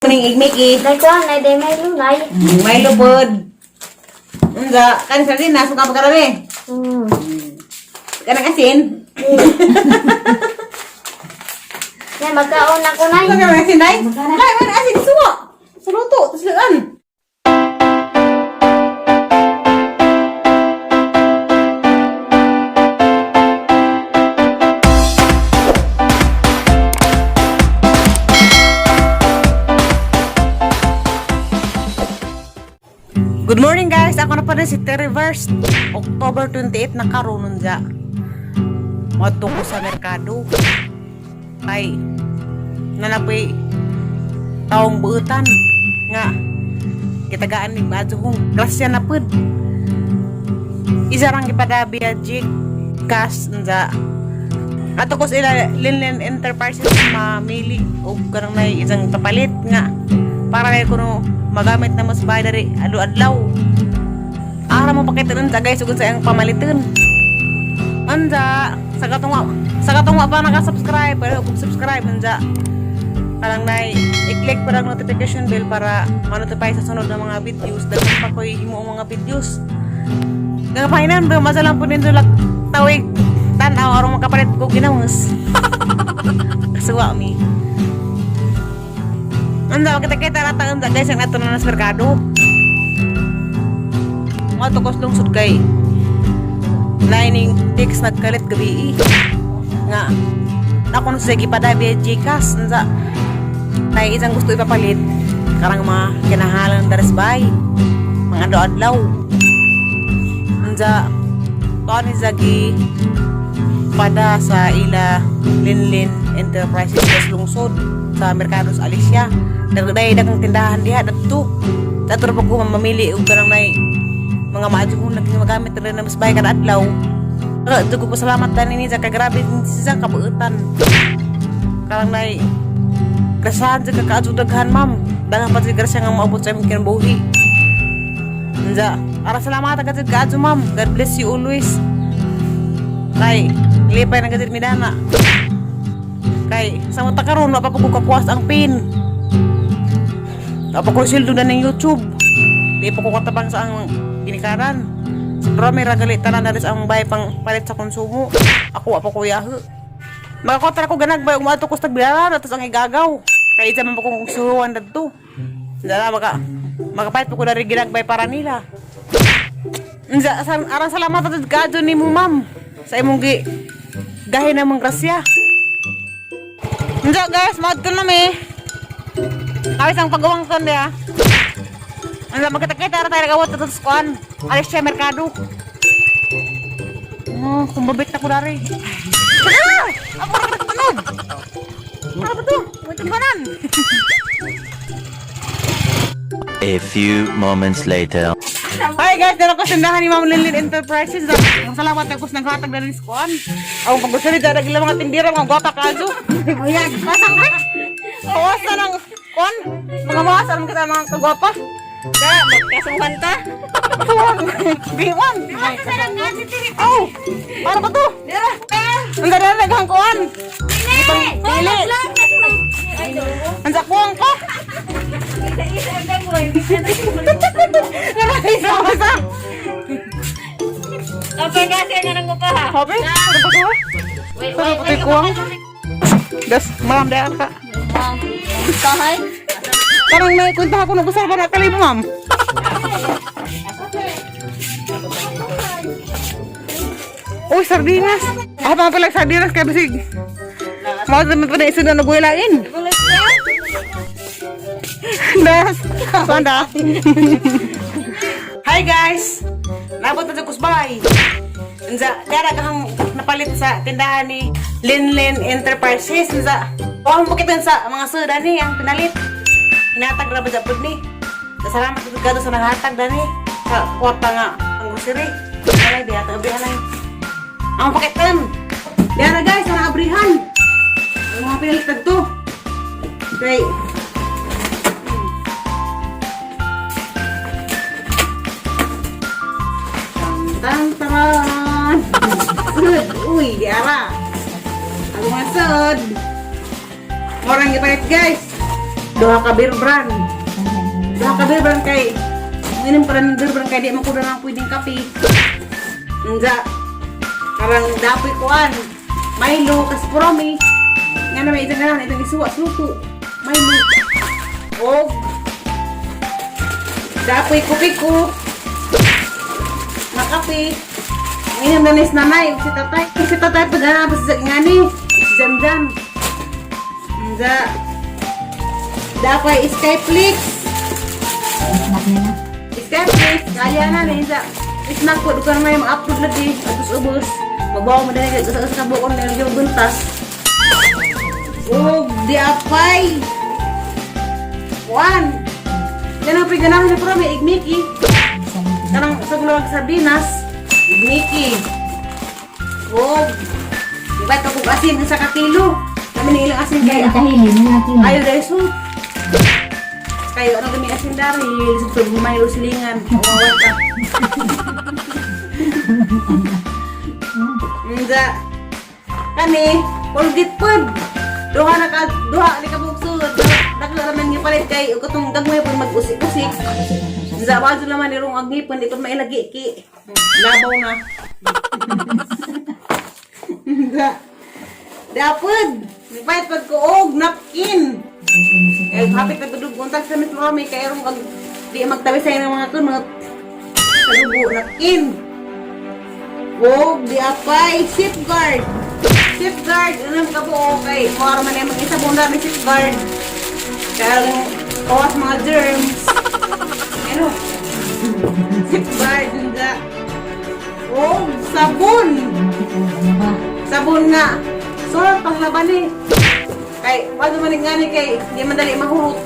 Kuning igmiki. Nay kuan, nay day may lunay. May lupod. Unsa, kan sardinas suka pa karami. Kanang asin. Nay, magkaon ako, nay. Ano ka asin, nay? Nay, man asin suwa. Sa luto, taslaan. Good morning, guys! Ako na pa rin si Terry Verse. October 28 na karon unja. Moadto ko sa merkado. Ay, nanapoy taong buutan nga kitagaan ni Bajuhong grasya na pud. Isa rang gipadabi a Gcash unja. Ato ko sila Linlin Enterprises mamili og kanang nay isang papalit nga para kay kuno magamit na mas bahay dari adlaw-adlaw. Ara mo pakita nun sa guys ug sa iyang pamaliton. Anja, sa katong wa pa naka-subscribe, pero kung subscribe anja parang nay i-click parang notification bell para ma-notify sa sunod na mga videos. Daghan pa ko'y himo ang mga videos. Nga pahinan ba masalang po ninyo lak tawig tan-aw aron makapalit ko ginamos. Kasuwa mi. Anda makita-kita rata anda guys ang ato na sa merkado. Mga tukos lungsod kay Lining text nagkalit gabi eh. Nga ako na sa gipadabi Gcash unsa nay isang gusto ipapalit karang mga kinahalan dares bay mga adlaw-adlaw unsa tuan ni Zagi pada sa ila Linlin Enterprises sa lungsod sa Merkado sa Alicia. Dagday daghang tindahan diha dadto. Dadto ra ko mamili og kanang nay mga maadyo kong naging magamit rin na mas bay kada adlaw. Pero dugo ko salamat tani ni sa kagrabe siya kabuutan. Karang nay grasahan sa kakaadyo daghan, ma'am. Daghan pa sa grasya nga maabot sa aming kinabuhi. Unsa, ara salamat agad kaadyo, ma'am. God bless you always. Kay lipay na gazit midana. Kay sa mata karon wa pa ko kakuwas ang pin. Wa pa ko sweldo na ng YouTube. Di pa ko katabang sa ang ginikaran. Siguro may ragali tanan na sa ang bay pang palit sa konsumo. Ako wa pa ko yaho. Makakontra ko ganag bay umadto ko sa tagbilaran atos ang igagaw. Kay isa man pa kong suhuan dadto. Dala makapalit pa ko dari ginagbay para nila. Unsa aran salamat atod kaadto nimo, ma'am, sa imong gi gahin namong grasya. Unsa guys, maadto na mi. Awis ang pagawang kon dia. Unsa magkita-kita ra tayo nagawat ato sa kuan. Alis siya merkado. Oh, kumbabit na ko dari. Ah! Ako ra tunog. Ano ba to? Wait, banan. A few moments later. Hi guys, dara ko sindahan ni Ma'am Linlin Enterprises. Ang salamat ako sa naghatag na rin sa kuan. Ang paggusto dara gila mga tindira, mga gwapa kazo. Ayan, masang ba? Kawas na ng kuan. Mga mawas alam kita mga kagwapa. Da, magkasuhan ta. Kuan. Biwan. Oh, para ba to? Ang dara daghang kuan. Pili. Ang sakuang ko. Isa. Okay, kasi nga nang upa ha. Hobi? Ano ba to? Wait, Ano ba to kuwang? Das, ma'am, dahil ka. Kahay? Parang may kwenta ako nag-usar ba na kalibo, ma'am? Uy, sardinas! Ako pa pala sardinas kaya basig. Mga naman pa na isunod na nagwilain. Das, sanda. Hi guys! Nabot na sa kusbay. Unsa, dara kahang napalit sa tindahan ni Linlin Enterprises. Unsa, oh, mo kita sa mga suda ni ang pinalit. Hinatag ra ba sa pud ni? Salamat sa gado sa naghatag dani. Sa kwarta nga ang grocery. Alay diha ta abrihan ay. Ang pakitan. Diha na guys, ang abrihan. Ang mga pinalit to. Kay Tan taran. Sud. Uy, di ara. Ang mga sud. Morang gipalit guys. Duha ka Bear Brand. Duha ka Bear Brand kay nginom pa rin ng Bear Brand kay di man ko na lang pwedeng kape. Unja. Karang dapoy kuan. Milo kas promi. Nga na may itang ganahan itang isuwa sluto. Milo. Og dapoy kupi ko. Makape. Ngayon na nis nanay, ug si tatay. Si tatay pag ganap sa ngani, si Jamjam. Unja. Dapoy Skyflix. Snack nila. Skyflix, kaya na ni sa snack po, dukan may ma-upload lagi. Atos ubos. Magbawa mo dahil sa sa kabuok na yung buntas. Ug di apay. Juan. Yan ang piganahan ni Pro, may igmiki. Kanang sa gulawag sardinas, igmiki. Ug di ba ito kung asin sa kakilo? Kami ni ilang asin Kaya kay kahili mga kilo. Ayaw dahil so. Kayo, ano kami asin dari? Lisod sa bumay o silingan. Uwawat ka. Nga. Kani, Colgate pod. Duha na ka, duha ni ka buksod. Dako raman nga palit kay ug katong gagmay pud mag-usik-usik. Nga bago naman ni rong agngipon di ko mailagi ki. Labaw na. Nga. Dapod, nipayat pag ko og napkin. Eh, hapit na gudug untag sa Miss Romy kay rong ag di magtabi sa inyong mga kunot. Sa dugo napkin. Og di apay safeguard. Safeguard anong kabuo kay mura man yung isa buong dami safeguard. Kaya kawas mga germs. Ano? Safeguard nga. Og sabon. Ano ba? Sabon nga. Sor, panglaban eh. Kay, wag man nga ni kay, di madali mahurot.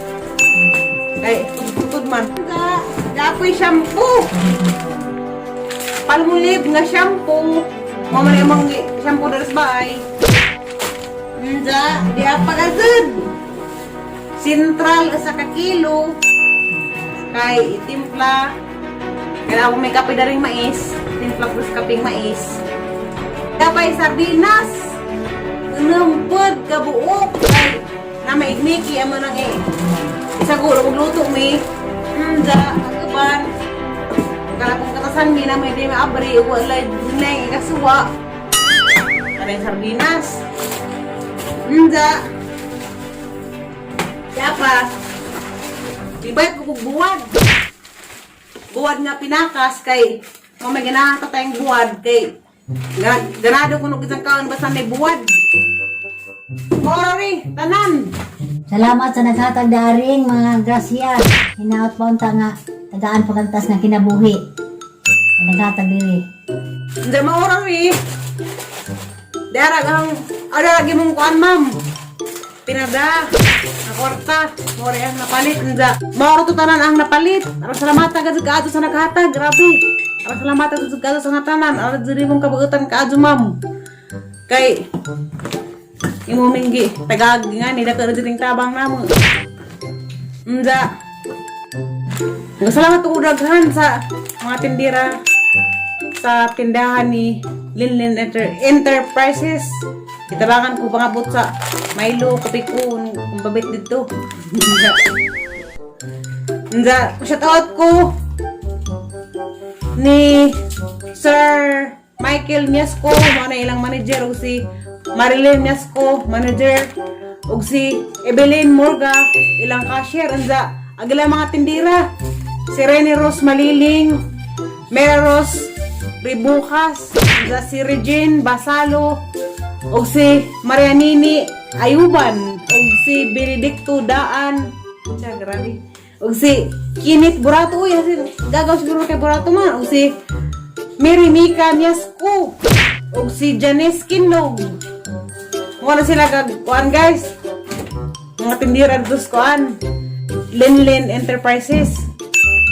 Kay, tutod man. Ga, gapoy shampoo. Palmolive nga shampoo. Mo man imong shampoo daras baay. Nja, di apa gazud. Sentral sa kakilo. Kay itimpla. Kaya ako may kape daring mais. Timpla plus kaping mais. Kapay sardinas. Numpod kabuok kay na maigmiki amo nang eh. Siguro kung luto mi. Nja, ang uban. Kala kong katasan mi na may di maabri wala dinay kasuwa. Kanay sardinas. Nja. Yapa. Ibay ko kog buwad. Buwad nga pinakas kay mamay ganahan ta tayong buwad kay ganado kuno kitang kaon basta may buwad. Moro ri, tanan. Salamat sa naghatag daring mga grasya. Hinaot pa unta nga tagaan pagantas nga kinabuhi. Ang naghatag diri. Hindi mauro ri. Dara ang ada lagi mong kuan, ma'am. Pinada, nakorta, moro ang napalit. Nda, mauro to tanan ang napalit. Aron salamat agad kaadto sa naghatag, grabe. Aron salamat agad kaadto sa natanan. Aron diri mong kabuutan kaadto, ma'am. Kay imo minggi tagag nga ni dako na tabang namo. Nda. Salamat ko daghan sa mga tindira sa tindahan ni Linlin Enterprises. Kitabangan ko pangabot sa Milo, kape ko, kung babit dito. Nda, shout out ko ni Sir Michael Miasco, mo na ilang manager ug si Marilyn Miasco, manager ug si Evelyn Morga, ilang cashier anja ang ilang mga tindira. Si Rene Rose Maliling, Meros Ribukas, anja si Regine Basalo, ug si Marianini Ayuban, ug si Benedicto Daan. Siya, grabe. Ug si Kinit Burato, uy, asi, gagaw siguro kay Burato man. Ug si Mary Mika Miasco, ug si Janice Kinlog. Wala sila kag kuan guys. Mga tindira dito sa kuan. Linlin Enterprises.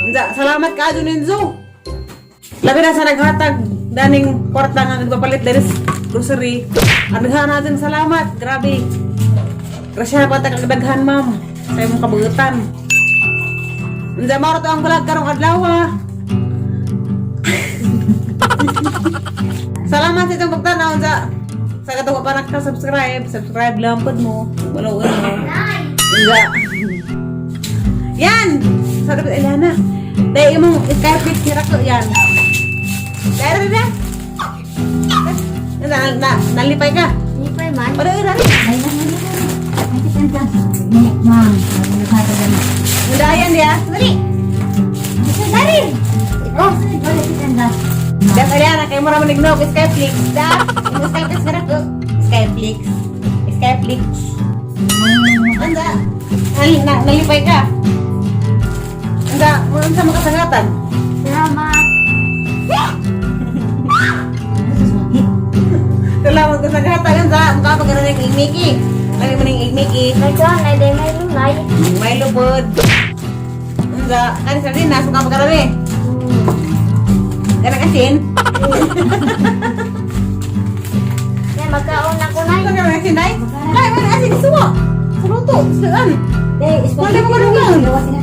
Nza, salamat ka Ninzo. Labi na sa naghatag daning kwarta nga nagpapalit diri sa grocery. Adaghan natin salamat. Grabe. Grasya pa ta kagdaghan, ma'am, sa imong kabuutan. Unsa mao ra to ang vlog karong adlaw. Ah. Salamat sa itong pagtanaw sa katong pa naka-subscribe, subscribe lang pud mo. Wala mo. Unsa. Yan! Sa dapat Eliana. Dahil imong Skyflix ni ko yan. Dahil na. Na, na, nalipay ka. Lipay man. Padahal dali. Ay, ay, ay, ay. Ay, kita ka. Ma'am, naghatag dali. Mudayan diya. Dali. Dari! Oh, wala kita ka. Dahil Eliana, kay mo raman ignog Skyflix. Da. Imong Skyflix ni ko. Skyflix. Skyflix. Anda. Na, nalipay ka. Anda, mo sa makasangatan. Salamat. Salamat ka sa gata. Anda, mukha pa ganun yung igmiki. Lagi mo ng igmiki. May kuan ay day may lunay. May lupod. Anda, kan sardinas, mukha pa ganun eh. Ganang asin. Yan magkaon na ko nay. Ano ganang asin, day? Ay, may asin, suwa. Sa luto, saan? Dai, Wala mo ganun.